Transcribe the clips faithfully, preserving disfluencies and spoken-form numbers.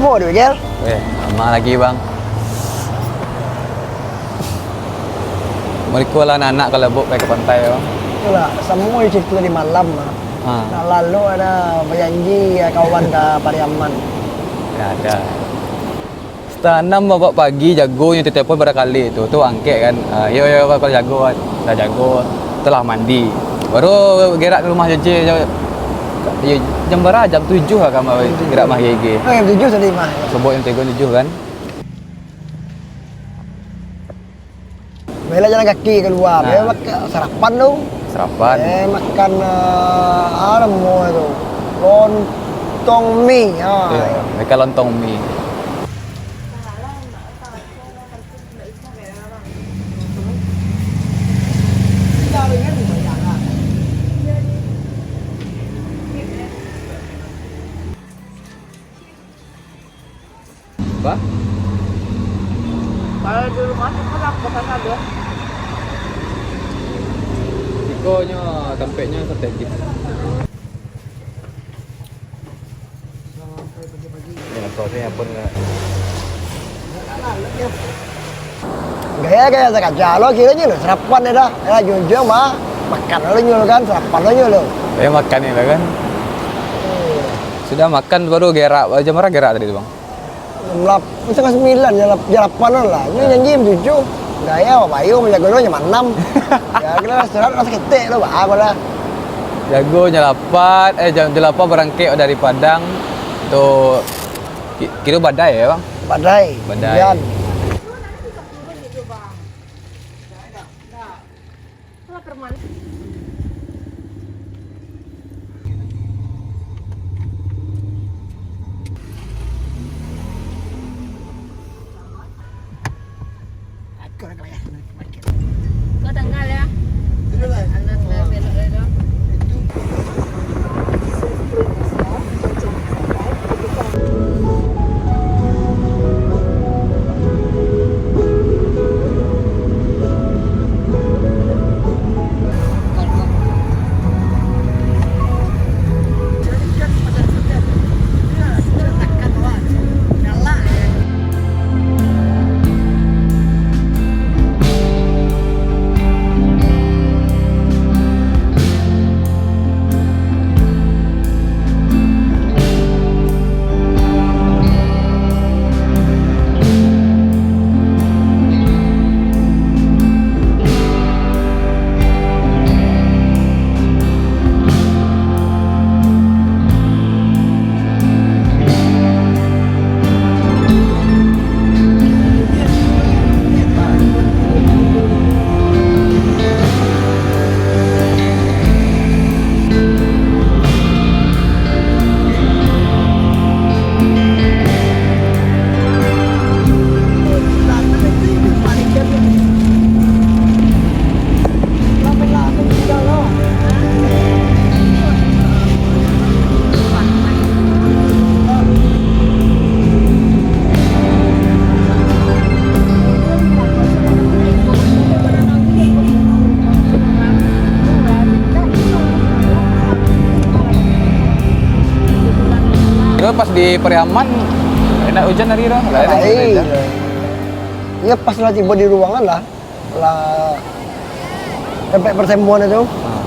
Oh, duit, Gel? Eh, lama lagi, Bang. Mereka lah anak-anak kalau buat pai ka pantai, Bang. Itulah, samo cerita tadi malam, ah. Ha. Nak lalu ada bajanji, ah, kawan ka Pariaman. Ya, ada. Setengah anam babak pagi, jagonyo tu telepon bara kali tu. Tu angkek kan. Ah, "Yo, yo, kalau jago, dah jago. Telah mandi." Baru gerak ka rumah J J, jam, yo, jam bara? Jam tujuh lah kami gerak mah G G. Oh, jam tujuh tadi mah. Sobok jam tigo tujuh kan. Bela jalan kaki kalua, ah, bela makan sarapan tu. Sarapan. Eh, makan, eh, apa namo tu? Lontong mi, ah. Iya, makan lontong mi. Apa? Kalau di rumah tu kan aku pesan ada. Sikonyo, tampeknyo strategis. Ya, sore pun enggak. Gaya-gaya sakaja lo, kira nyo lo, sarapan dah. Ya, jujur mah, makan lo nyo kan, sarapan lo nyo lo. Eh, makan ni lah kan. Sudah makan baru gerak, jam berapa gerak tadi tu, Bang? Jam lap-, setengah sembilan, jam lap-, jam lapan lah. Ini, ya, janji jam tujuh. Gaya, bayu, menjaga lo jam enam. Ya, kena istirahat lah saketek lo, bah, apo lah. Jago jam lapan, eh, jam, jam lapan barangkek dari Padang. Tu, ki-, kiro badai ya, Bang? Badai. Badai. Hujan. Kau tanggal ya? Anak belok-belok ya, kau. Kiro pas di Pariaman, enak hujan hari tu? Lah, enak hujan. Iya, pas lah tibo di Ruangan lah. Lah, sampai pertemuan itu, ah,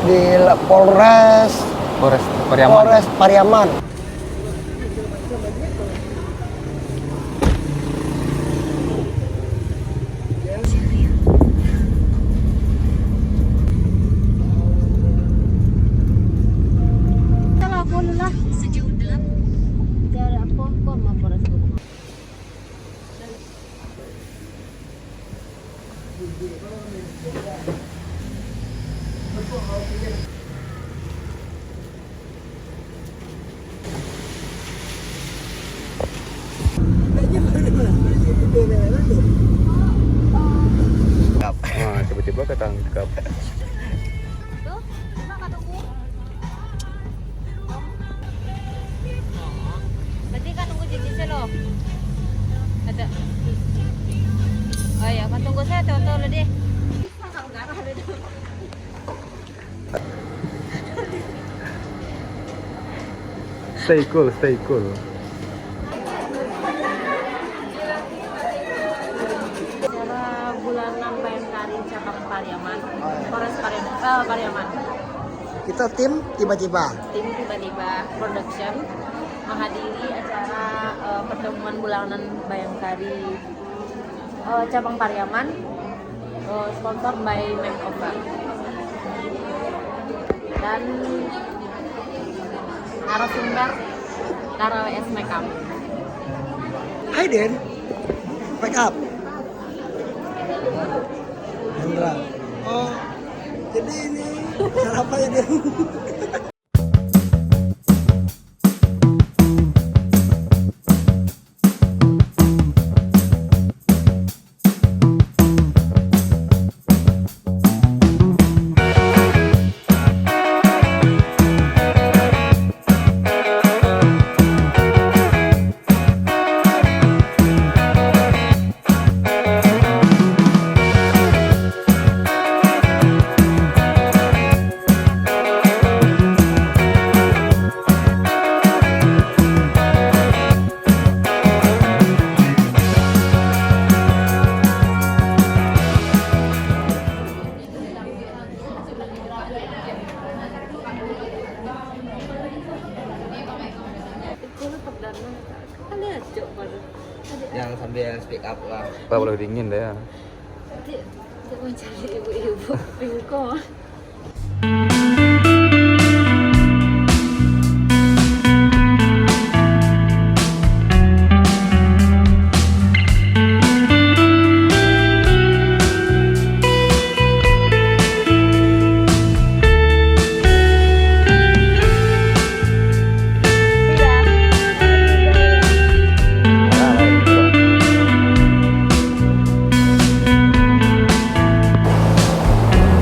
di la-, Polres, Polres Pariaman. Polres Pariaman. Salah pun lah. Cara apa, kok mau Polres Pariaman? Ah, tiba-tiba ka tangkap. Tu, cuma ka tunggu. Berarti ka tunggu J J se lo. Ada. Oh ya, ka tunggu se oto-oto lo deh. Stay cool, stay cool. Enam Bayangkari Cabang Pariaman, Polres Pariaman, eh, Pariaman. Kita tim tiba-tiba. Tim tiba-tiba production menghadiri acara, eh, pertemuan bulanan Bayangkari, eh, Cabang Pariaman, eh, sponsor by Makeover. Dan narasumber Dara W S Makeup. Hai Den, make up. Hendra. Oh, jadi ini sarapan ya Den? Yang sambil speak up lah. Apa, boleh dingin deh ya. Cik, cik mencari ibu-ibu pingkong.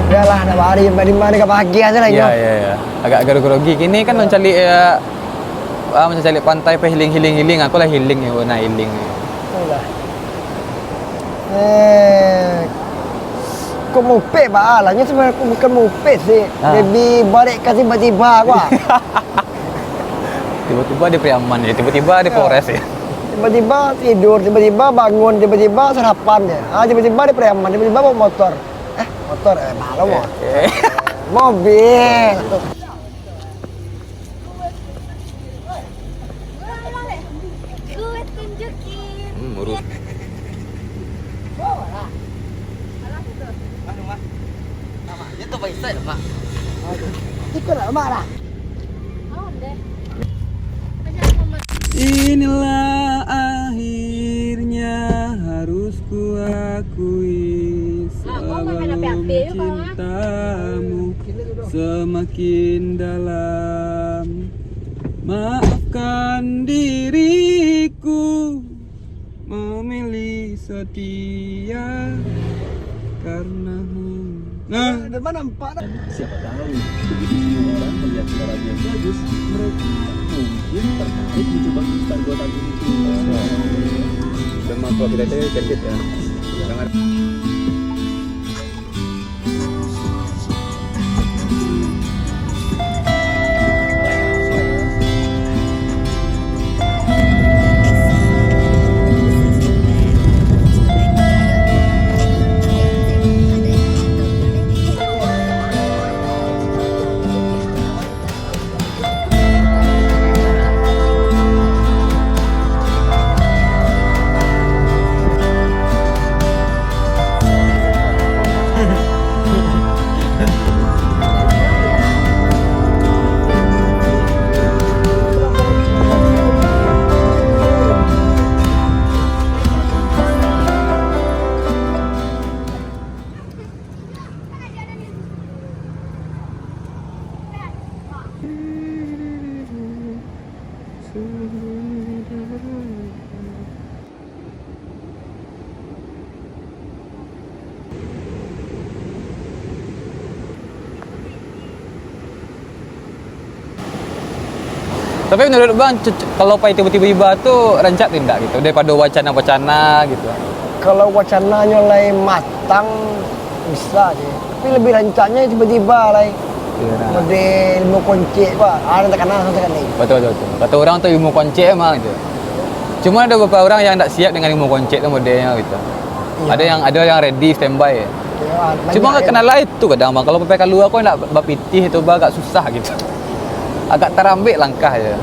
Yalah, nak bahari sampai lima ni ka pagi aja lah, Iya, inyo. iya, iya. Agak grogi-grogi. Kini kan mancaliak, ya, ah, mancaliak pantai, pe healing, healing, healing. Aku lah healing, ya, nak healing. Itulah. Eh, kok moped, Pak? Alah, nyo sebenarnya bukan moped sih. Ah. Lebih barek ka tiba-tiba, Pak. Tiba-tiba di Priaman ya, tiba-tiba di Ya. Polres ya. Tiba-tiba tidur, tiba-tiba bangun, tiba-tiba sarapan ya. Ah, tiba-tiba di Priaman, tiba-tiba bawa motor. Eh, motor, eh, malu mo. Eh, eh. Mobil. Gue tunjukin. Hmm, urus. Anu, Mak. Mak, itu Pak Isai, Mak. Ikut lah, Mak lah. Oh, deh. Inilah akhirnya harus kuakui, Mak, kau main api-api sebelum yuk, Mak. Cintamu semakin dalam. Maafkan diriku memilih setia karena, nah. Dari mana nampak dah? Siapa tahu, begitu semua orang melihat suaranya bagus, mereka mungkin tertarik mencoba gitar buatan ini. Memang kalau kita itu candid ya. Jangan Tapi menurut Bang, c-, c-, kalau pai tiba-tiba tu rancak tu indak gitu, daripada wacana-wacana gitu? Kalau wacananyo lai matang, bisa je. Tapi lebih rancaknyo tiba-tiba lai. Iyo, nah. Model ilmu koncek tu, ah, nan takana langsung sakali. Betul, betul, betul. Kata orang tu ilmu koncek emang gitu. Cuma ada beberapa orang yang ndak siap dengan ilmu koncek tu modelnyo gitu. Ado yang, ado yang ready, standby. Cuma banyak kan. Kadang, Bang, kalau pakai kalua ko nak bapitih tu, Bang, agak susah gitu. Agak tarambek langkah je.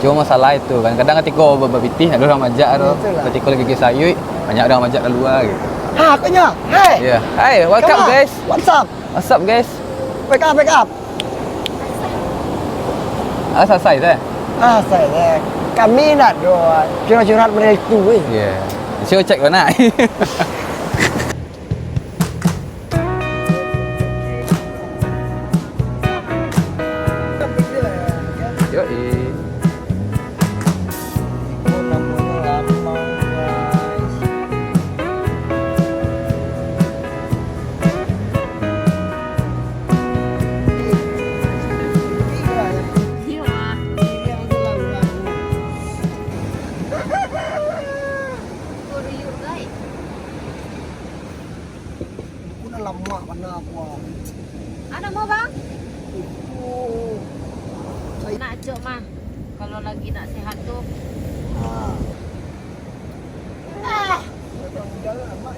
Cuma masalah itu kan. Kadang katiko ba-, bapitih, ado urang majak tu. Katiko lagi sayuik, banyak urang majak kalua gitu. Ha, ko nyo. Hai. Ya. Hai, welcome, guys. What's up? What's up, guys? Wake up, wake up. Ah, selesai, eh? Ah, selesai, eh. Kami nak doa curhat-curhat model tu, eh. Ya. Cubo cek ko nak. Yoi. Aku dah lama mana aku, ah. Ado mau, Bang? Itu. Nak acok mah. Kalau lagi nak sehat tu. Ah. Ah. Udah lama.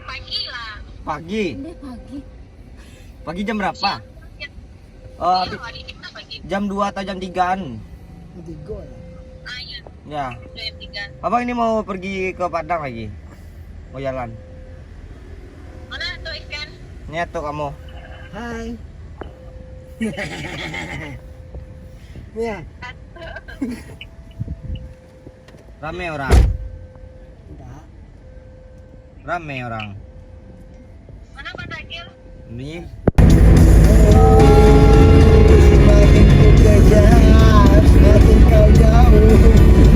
Pagi lah. Pagi? Nde, pagi. Pagi jam berapa? Siang, siang. Oh, siang, hari Jumat pagi. Jam dua atau jam tigaan? Jam tiga lah. Ah, iya. Ya. Dua jam tiga. Abang ini mau pergi ke Padang lagi? Mau jalan? Mana tu ikan? Ini tuh kamu. Hai. Nia. Satu. Rame orang. Tidak. Rame orang. Mana Bang Dagil? Ni. Semakin ku kejar, semakin kau jauh.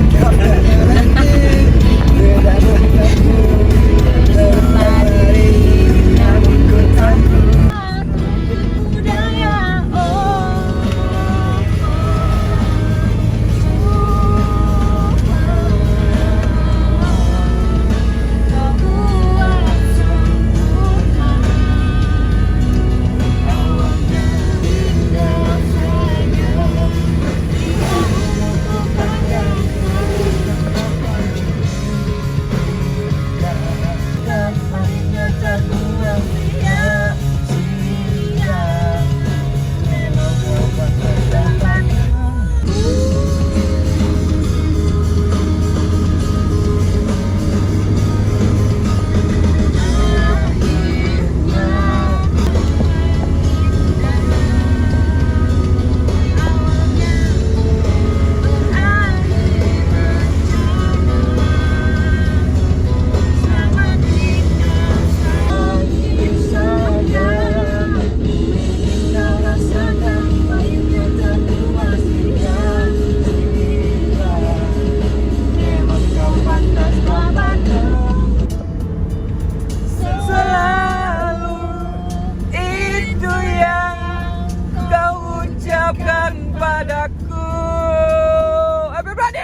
Everybody!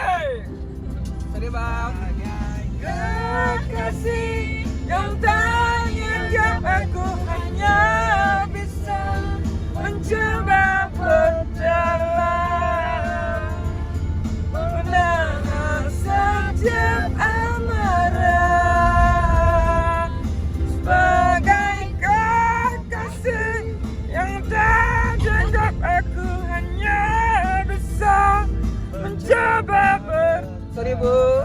Sorry, Bang. Kekasih yang tak dianggap, aku hanya bisa mencoba pertama menahan setiap amarah. Sebagai kekasih yang tak dianggap, aku hanya bisa mencoba ber- Sorry, Bu.